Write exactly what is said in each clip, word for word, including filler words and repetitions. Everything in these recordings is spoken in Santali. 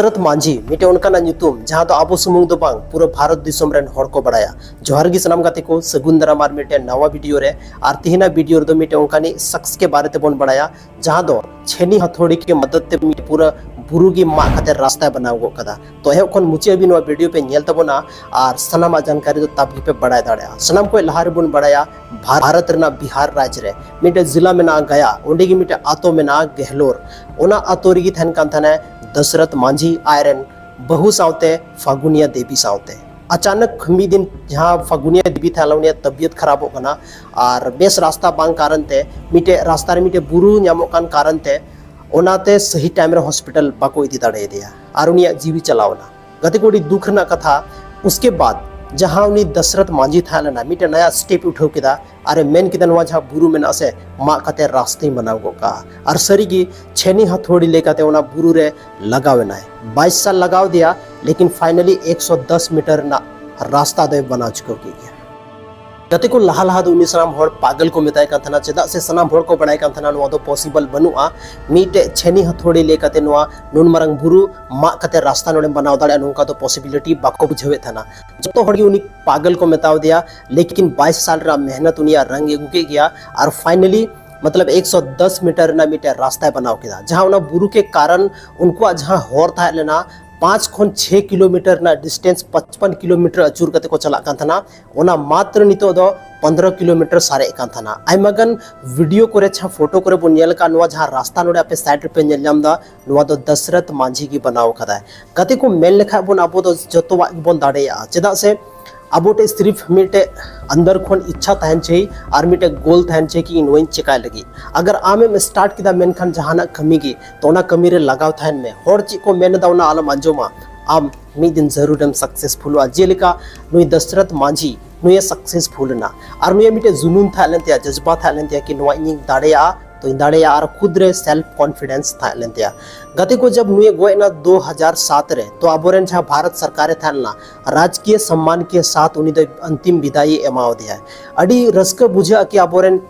ᱫᱟᱥᱨᱚᱛᱷ ᱢᱟᱹᱡᱷᱤ ᱢᱤᱫᱴᱮᱱ ᱚᱱᱠᱟᱱᱟᱜ ᱧᱩᱛᱩᱢ ᱡᱟᱦᱟᱸ ᱫᱚ ᱟᱵᱚ ᱥᱩᱢᱩᱝ ᱫᱚ ᱵᱟᱝ, ᱯᱩᱨᱟᱹ ᱵᱷᱟᱨᱚᱛ ᱫᱤᱥᱚᱢ ᱨᱮᱱ ᱦᱚᱲ ᱠᱚ ᱵᱟᱲᱟᱭᱟ᱾ ᱡᱚᱦᱟᱨ ᱜᱮ ᱥᱟᱱᱟᱢ ᱜᱟᱛᱮ ᱠᱚ, ᱥᱟᱹᱜᱩᱱ ᱫᱟᱨᱟᱢ ᱟᱨ ᱢᱤᱫᱴᱮᱱ ᱱᱟᱣᱟ ᱵᱷᱤᱰᱤᱭᱳ ᱨᱮ᱾ ᱟᱨ ᱛᱮᱦᱮᱧᱟᱜ ᱵᱷᱤᱰᱤᱭᱳ ᱨᱮᱫᱚ ᱢᱤᱫᱴᱮᱱ ᱚᱱᱠᱟᱱᱤᱡ ᱥᱟᱠᱥ ᱠᱮ ᱵᱟᱨᱮ ᱛᱮᱵᱚᱱ ᱵᱟᱲᱟᱭᱟ, ᱡᱟᱦᱟᱸ ᱫᱚ ᱪᱷᱮᱱᱤ ᱦᱟᱛᱷᱚᱲᱤ ᱠᱮ ᱢᱟᱫᱚᱫ ᱛᱮ ᱢᱤᱫ ᱯᱩᱨᱟᱹ ᱵᱩᱨᱩ ᱜᱮ ᱢᱟᱜ ᱠᱟᱛᱮ ᱨᱟᱥᱛᱟᱭ ᱵᱮᱱᱟᱣ ᱜᱚᱫ ᱠᱟᱫᱟ᱾ ᱛᱚ ᱮᱦᱚᱵ ᱠᱷᱚᱱ ᱢᱩᱪᱟᱹᱫ ᱦᱟᱹᱵᱤᱡ ᱱᱚᱣᱟ ᱵᱷᱤᱰᱤᱭᱳ ᱯᱮ ᱧᱮᱞ ᱛᱟᱵᱚᱱᱟ ᱟᱨ ᱥᱟᱱᱟᱢᱟᱜ ᱡᱟᱱᱠᱟᱨᱤ ᱫᱚ ᱛᱟᱵ ᱜᱮᱯᱮ ᱵᱟᱲᱟᱭ ᱫᱟᱲᱮᱭᱟᱜᱼᱟ᱾ ᱥᱟᱱᱟᱢ ᱠᱷᱚᱱ ᱞᱟᱦᱟ ᱨᱮᱵᱚᱱ ᱵᱟᱲᱟᱭᱟ, ᱵᱷᱟᱨᱚᱛ ᱨᱮᱱᱟᱜ ᱵᱤᱦᱟᱨ ᱨᱟᱡᱽ ᱨᱮ ᱢᱤᱫᱴᱮᱱ ᱡᱮᱞᱟ ᱢᱮᱱᱟᱜᱼᱟ ᱜᱟᱭᱟ, ᱚᱸᱰᱮ ᱜᱮ ᱢᱤᱫᱴᱮᱱ ᱟᱛᱳ ᱢᱮᱱᱟᱜᱼᱟ ᱜᱮᱦᱞᱳᱨ᱾ ᱚᱱᱟ ᱟᱛᱳ ᱨᱮᱜᱮ ᱛᱟᱦᱮᱱ ᱠᱟᱱ ᱛᱟᱦᱮᱱᱟᱭ ᱫᱚᱥᱨᱚᱛᱷ ᱢᱟᱹᱡᱷᱤ ᱟᱡᱨᱮᱱ ᱵᱟᱹᱦᱩ ᱥᱟᱶᱛᱮ ᱯᱷᱟᱹᱜᱩᱱᱤᱭᱟ ᱫᱮᱵᱤ ᱥᱟᱶᱛᱮ᱾ ᱟᱪᱟᱱᱚᱠ ᱢᱤᱫ ᱫᱤᱱ ᱡᱟᱦᱟᱸ ᱯᱷᱟᱹᱜᱩᱱᱤᱭᱟ ᱫᱮᱵᱤ ᱛᱟᱦᱮᱸ ᱞᱮᱱᱟ, ᱩᱱᱤᱭᱟᱜ ᱛᱟᱵᱤᱭᱚᱛ ᱠᱷᱟᱨᱟᱯᱚᱜ ᱠᱟᱱᱟ ᱟᱨ ᱵᱮᱥ ᱨᱟᱥᱛᱟ ᱵᱟᱝ ᱠᱟᱨᱚᱱ ᱛᱮ ᱢᱤᱫᱴᱮᱡ ᱨᱟᱥᱛᱟ ᱨᱮ ᱢᱤᱫᱴᱮᱡ ᱵᱩᱨᱩ ᱧᱟᱢᱚᱜ ᱠᱟᱱ ᱠᱟᱨᱚᱱ ᱛᱮ ᱚᱱᱟᱛᱮ ᱥᱟᱹᱦᱤ ᱴᱟᱭᱤᱢ ᱨᱮ ᱦᱚᱥᱯᱤᱴᱟᱞ ᱵᱟᱠᱚ ᱤᱫᱤ ᱫᱟᱲᱮᱭᱟᱫᱮᱭᱟ ᱟᱨ ᱩᱱᱤᱭᱟᱜ ᱡᱤᱣᱤ ᱪᱟᱞᱟᱣ ᱮᱱᱟ᱾ ᱜᱟᱛᱮ ᱠᱚ, ᱟᱹᱰᱤ ᱫᱩᱠ ᱨᱮᱱᱟᱜ ᱠᱟᱛᱷᱟ᱾ ᱩᱥᱠᱮ ᱵᱟᱫ ᱡᱟᱦᱟᱸ ᱩᱱᱤ ᱫᱚᱥᱨᱚᱛᱷ ᱢᱟᱹᱡᱷᱤ ᱛᱟᱦᱮᱸ ᱞᱮᱱᱟ, ᱢᱤᱫᱴᱮᱱ ᱱᱟᱭᱟ ᱥᱴᱮᱯ ᱩᱴᱷᱟᱹᱣ ᱠᱮᱫᱟ ᱟᱨᱮ ᱢᱮᱱ ᱠᱮᱫᱟ, ᱱᱚᱣᱟ ᱡᱟᱦᱟᱸ ᱵᱩᱨᱩ ᱢᱮᱱᱟᱜᱼᱟ ᱥᱮ, ᱢᱟᱜ ᱠᱟᱛᱮ ᱨᱟᱥᱛᱟᱧ ᱵᱮᱱᱟᱣ ᱜᱚᱫ ᱠᱟᱜᱼᱟ᱾ ᱟᱨ ᱥᱟᱹᱨᱤᱜᱮ ᱪᱷᱮᱱᱤ ᱦᱟᱛᱷᱚᱲᱤ ᱞᱟᱹᱭ ᱠᱟᱛᱮ ᱚᱱᱟ ᱵᱩᱨᱩ ᱨᱮ ᱞᱟᱜᱟᱣ ᱮᱱᱟᱭ᱾ ᱵᱟᱭᱤᱥ ᱥᱟᱞ ᱞᱟᱜᱟᱣ ᱫᱮᱭᱟ, ᱞᱮᱠᱤᱱ ᱯᱷᱟᱭᱱᱟᱞᱤ ᱮᱠᱥᱚ ᱫᱚᱥ ᱢᱤᱴᱟᱨ ᱨᱮᱱᱟᱜ ᱨᱟᱥᱛᱟ ᱫᱚᱭ ᱵᱮᱱᱟᱣ ᱪᱩᱠᱟᱹᱣ ᱠᱮᱫ ᱜᱮᱭᱟ᱾ ᱜᱟᱛᱮ ᱠᱚ, ᱞᱟᱦᱟ ᱞᱟᱦᱟ ᱫᱚ ᱩᱱᱤ ᱥᱟᱱᱟᱢ ᱦᱚᱲ ᱯᱟᱜᱚᱞ ᱠᱚ ᱢᱮᱛᱟᱭ ᱠᱟᱱ ᱛᱟᱦᱮᱱᱟ, ᱪᱮᱫᱟᱜ ᱥᱮ ᱥᱟᱱᱟᱢ ᱦᱚᱲ ᱠᱚ ᱵᱟᱲᱟᱭ ᱠᱟᱱ ᱛᱟᱦᱮᱱᱟ ᱱᱚᱣᱟ ᱫᱚ ᱯᱚᱥᱤᱵᱚᱞ ᱵᱟᱹᱱᱩᱜᱼᱟ᱾ ᱢᱤᱫᱴᱮᱡ ᱪᱷᱮᱱᱤ ᱦᱟᱛᱷᱚᱲᱤ ᱞᱟᱹᱭ ᱠᱟᱛᱮ ᱱᱚᱣᱟ ᱱᱩᱱ ᱢᱟᱨᱟᱝ ᱵᱩᱨᱩ ᱢᱟᱜ ᱠᱟᱛᱮ ᱨᱟᱥᱛᱟ ᱱᱚᱰᱮᱢ ᱵᱮᱱᱟᱣ ᱫᱟᱲᱮᱭᱟᱜᱼᱟ, ᱱᱚᱝᱠᱟ ᱫᱚ ᱯᱚᱥᱤᱵᱤᱞᱤᱴᱤ ᱵᱟᱠᱚ ᱵᱩᱡᱷᱟᱹᱣᱮᱫ ᱛᱟᱦᱮᱱᱟ᱾ ᱡᱚᱛᱚ ᱦᱚᱲ ᱜᱮ ᱩᱱᱤ ᱯᱟᱜᱚᱞ ᱠᱚ ᱢᱮᱛᱟᱣ ᱫᱮᱭᱟ, ᱞᱮᱠᱤᱱ ᱵᱟᱭᱤᱥ ᱥᱟᱞ ᱨᱮᱱᱟᱜ ᱢᱮᱦᱱᱚᱛ ᱩᱱᱤᱭᱟᱜ ᱨᱟᱝ ᱮ ᱟᱹᱜᱩ ᱠᱮᱫ ᱜᱮᱭᱟ᱾ ᱟᱨ ᱯᱷᱟᱭᱱᱟᱞᱤ ᱢᱚᱛᱞᱚᱵ ᱮᱠᱥᱚ ᱫᱚᱥ ᱢᱤᱴᱟᱨ ᱨᱮᱱᱟᱜ ᱢᱤᱫᱴᱮᱡ ᱨᱟᱥᱛᱟᱭ ᱵᱮᱱᱟᱣ ᱠᱮᱫᱟ, ᱡᱟᱦᱟᱸ ᱚᱱᱟ ᱵᱩᱨᱩ ᱠᱮ ᱠᱟᱨᱚᱱ ᱩᱱᱠᱩᱣᱟᱜ ᱡᱟᱦᱟᱸ ᱦᱚᱨ ᱛᱟᱦᱮᱸ ᱞᱮᱱᱟ ᱯᱟᱸᱪ ᱠᱷᱚᱱ ᱪᱷᱮ ᱠᱤᱞᱳᱢᱤᱴᱟᱨ ᱨᱮᱱᱟᱜ ᱰᱤᱥᱴᱮᱱᱥ ᱯᱟᱸᱪᱯᱟᱱ ᱠᱤᱞᱳᱢᱤᱴᱟᱨ ᱟᱹᱪᱩᱨ ᱠᱟᱛᱮ ᱠᱚ ᱪᱟᱞᱟᱜ ᱠᱟᱱ ᱛᱟᱦᱮᱱᱟ, ᱚᱱᱟ ᱢᱟᱛᱨᱚ ᱱᱤᱛᱚᱜ ᱫᱚ ᱯᱚᱱᱫᱽᱨᱚ ᱠᱤᱞᱳᱢᱤᱴᱟᱨ ᱥᱟᱨᱮᱡ ᱠᱟᱱ ᱛᱟᱦᱮᱱᱟ᱾ ᱟᱭᱢᱟ ᱜᱟᱱ ᱵᱷᱤᱰᱤᱭᱳ ᱠᱚᱨᱮ, ᱡᱟᱦᱟᱸ ᱯᱷᱳᱴᱳ ᱠᱚᱨᱮ ᱵᱚᱱ ᱧᱮᱞ ᱟᱠᱟᱫ, ᱱᱚᱣᱟ ᱡᱟᱦᱟᱸ ᱨᱟᱥᱛᱟ ᱱᱚᱰᱮ ᱟᱯᱮ ᱥᱟᱭᱤᱰ ᱨᱮᱯᱮ ᱧᱮᱞ ᱧᱟᱢ ᱮᱫᱟ, ᱱᱚᱣᱟ ᱫᱚ ᱫᱚᱥᱨᱚᱛᱷ ᱢᱟᱹᱡᱷᱤ ᱜᱮ ᱵᱮᱱᱟᱣ ᱟᱠᱟᱫᱟᱭ᱾ ᱜᱟᱛᱮ ᱠᱚ, ᱢᱮᱱ ᱞᱮᱠᱷᱟᱡ ᱵᱚᱱ ᱟᱵᱚ ᱫᱚ ᱡᱚᱛᱚᱣᱟᱜ ᱜᱮᱵᱚᱱ ᱫᱟᱲᱮᱭᱟᱜᱼᱟ, ᱪᱮᱫᱟᱜ ᱥᱮ ᱟᱵᱚ ᱴᱷᱮᱡ ᱥᱤᱨᱤᱯ ᱢᱤᱫᱴᱮᱡ ᱟᱱᱫᱟᱨ ᱠᱷᱚᱱ ᱤᱪᱪᱷᱟ ᱛᱟᱦᱮᱱ ᱪᱟᱹᱦᱤ ᱟᱨ ᱢᱤᱫᱴᱮᱡ ᱜᱳᱞ ᱛᱟᱦᱮᱱ ᱪᱟᱹᱦᱤ ᱠᱤ ᱤᱧ ᱱᱚᱣᱟᱧ ᱪᱮᱠᱟᱭ ᱞᱟᱹᱜᱤᱫ᱾ ᱟᱜᱟᱨ ᱟᱢᱮᱢ ᱥᱴᱟᱨᱴ ᱠᱮᱫᱟ ᱢᱮᱱᱠᱷᱟᱱ ᱡᱟᱦᱟᱱᱟᱜ ᱠᱟᱹᱢᱤ ᱜᱮ, ᱛᱚ ᱚᱱᱟ ᱠᱟᱹᱢᱤ ᱨᱮ ᱞᱟᱜᱟᱣ ᱛᱟᱦᱮᱱ ᱢᱮ᱾ ᱦᱚᱲ ᱪᱮᱫ ᱠᱚ ᱢᱮᱱ ᱮᱫᱟ ᱚᱱᱟ ᱟᱞᱚᱢ ᱟᱸᱡᱚᱢᱟ, ᱟᱢ ᱢᱤᱫ ᱫᱤᱱ ᱡᱟᱹᱨᱩᱲᱮᱢ ᱥᱟᱠᱥᱮᱥᱯᱷᱩᱞᱚᱜᱼᱟ᱾ ᱡᱮᱞᱮᱠᱟ ᱱᱩᱭ ᱫᱚᱥᱨᱚᱛᱷ ᱢᱟᱹᱡᱷᱤ, ᱱᱩᱭᱮ ᱥᱟᱠᱥᱮᱥᱯᱷᱩᱞ ᱮᱱᱟ᱾ ᱟᱨ ᱱᱩᱭᱟᱜ ᱢᱤᱫᱴᱮᱡ ᱡᱩᱱᱩᱱ ᱛᱟᱦᱮᱸ ᱞᱮᱱ ᱛᱟᱭᱟ, ᱡᱚᱡᱽᱵᱟ ᱛᱟᱦᱮᱸ ᱞᱮᱱ ᱛᱟᱭᱟ ᱠᱤ ᱱᱚᱣᱟ ᱤᱧᱤᱧ ᱫᱟᱲᱮᱭᱟᱜᱼᱟ, ᱛᱚᱧ ᱫᱟᱲᱮᱭᱟᱜᱼᱟ, ᱟᱨ ᱠᱷᱩᱫ ᱨᱮ ᱥᱮᱞᱯ ᱠᱚᱱᱯᱷᱤᱰᱮᱱᱥ ᱛᱟᱦᱮᱸ ᱞᱮᱱ ᱛᱟᱭᱟ᱾ ᱜᱟᱛᱮ ᱠᱚ, ᱡᱟᱵ ᱱᱩᱭᱮ ᱜᱚᱡ ᱮᱱᱟ ᱫᱩ ᱦᱟᱡᱟᱨ ᱥᱟᱛ ᱨᱮ, ᱛᱚ ᱟᱵᱚᱨᱮᱱ ᱡᱟᱦᱟᱸ ᱵᱷᱟᱨᱚᱛ ᱥᱚᱨᱠᱟᱨ ᱮ ᱛᱟᱦᱮᱸ ᱞᱮᱱᱟ, ᱨᱟᱡᱽᱠᱤᱭ ᱥᱚᱢᱢᱟᱱ ᱠᱮ ᱥᱟᱛᱷ ᱩᱱᱤ ᱫᱚ ᱚᱱᱛᱤᱢ ᱵᱤᱫᱟᱭ ᱮ ᱮᱢᱟᱣ ᱫᱮᱭᱟ᱾ ᱟᱹᱰᱤ ᱨᱟᱹᱥᱠᱟᱹ ᱵᱩᱡᱷᱟᱹᱜᱼᱟ ᱠᱤ ᱟᱵᱚᱨᱮᱱ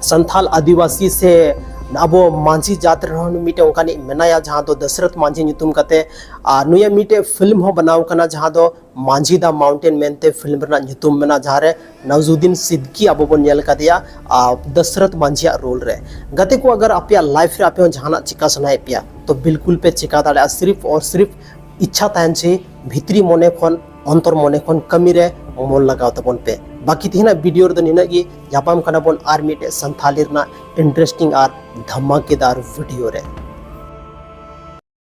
ᱥᱟᱱᱛᱷᱟᱞ ᱟᱹᱫᱤᱵᱟᱹᱥᱤ ᱥᱮ ᱟᱵᱚ ᱢᱟᱹᱡᱷᱤ ᱡᱟᱛ ᱨᱮᱦᱚᱸ ᱢᱤᱫᱴᱮᱱ ᱚᱱᱠᱟᱱᱤᱡ ᱢᱮᱱᱟᱭᱟ, ᱡᱟᱦᱟᱸ ᱫᱚ ᱫᱟᱥᱨᱚᱛᱷ ᱢᱟᱹᱡᱷᱤ ᱧᱩᱛᱩᱢ ᱠᱟᱛᱮ᱾ ᱟᱨ ᱱᱩᱭᱟᱜ ᱢᱤᱫᱴᱮᱡ ᱯᱷᱤᱞᱢ ᱦᱚᱸ ᱵᱮᱱᱟᱣ ᱠᱟᱱᱟ, ᱡᱟᱦᱟᱸ ᱫᱚ ᱢᱟᱹᱡᱷᱤ ᱫᱟ ᱢᱟᱣᱩᱱᱴᱮᱱ ᱢᱮᱱᱛᱮ ᱯᱷᱤᱞᱢ ᱨᱮᱱᱟᱜ ᱧᱩᱛᱩᱢ ᱢᱮᱱᱟᱜᱼᱟ, ᱡᱟᱦᱟᱸ ᱨᱮ ᱱᱟᱣᱟᱡᱩᱫᱤᱱ ᱥᱤᱫᱫᱤᱠᱤ ᱟᱵᱚ ᱵᱚᱱ ᱧᱮᱞ ᱠᱟᱫᱮᱭᱟ, ᱟᱨ ᱫᱟᱥᱨᱚᱛᱷ ᱢᱟᱹᱡᱷᱤᱭᱟᱜ ᱨᱳᱞ ᱨᱮ᱾ ᱜᱟᱛᱮ ᱠᱚ, ᱟᱜᱟᱨ ᱟᱯᱮᱭᱟᱜ ᱞᱟᱭᱤᱯᱷ ᱨᱮ ᱟᱯᱮ ᱦᱚᱸ ᱡᱟᱦᱟᱱᱟᱜ ᱪᱤᱠᱟ ᱥᱟᱱᱟᱭᱮᱫ ᱯᱮᱭᱟ, ᱛᱚ ᱵᱤᱞᱠᱩᱞ ᱯᱮ ᱪᱤᱠᱟ ᱫᱟᱲᱮᱭᱟᱜᱼᱟ, ᱥᱤᱨᱯ ᱟᱨ ᱥᱤᱨᱯ ᱤᱪᱪᱷᱟ ᱛᱟᱦᱮᱱ ᱪᱟᱹᱦᱤ, ᱵᱷᱤᱛᱨᱤ ᱢᱚᱱᱮ ᱠᱷᱚᱱ, ᱚᱱᱛᱚᱨ ᱢᱚᱱᱮ ᱠᱷᱚᱱ ᱠᱟᱹᱢᱤ ᱨᱮ ᱢᱚᱱ ᱞᱟᱜᱟᱣ ᱛᱟᱵᱚᱱ ᱯᱮ᱾ ᱵᱟᱹᱠᱤ ᱛᱮᱦᱮᱧᱟᱜ ᱵᱷᱤᱰᱤᱭᱳ ᱨᱮᱫᱚ ᱱᱤᱱᱟᱹᱜ ᱜᱮ᱾ ᱧᱟᱯᱟᱢ ᱠᱟᱱᱟ ᱵᱚᱱ ᱟᱨ ᱢᱤᱫᱴᱮᱡ ᱥᱟᱱᱛᱷᱟᱞᱤ ᱨᱮᱱᱟᱜ ᱤᱱᱴᱟᱨᱮᱥᱴᱤᱝ ᱟᱨ ᱫᱷᱟᱢᱟᱠᱮᱫᱟᱨ ᱵᱷᱤᱰᱤᱭᱳ ᱨᱮ᱾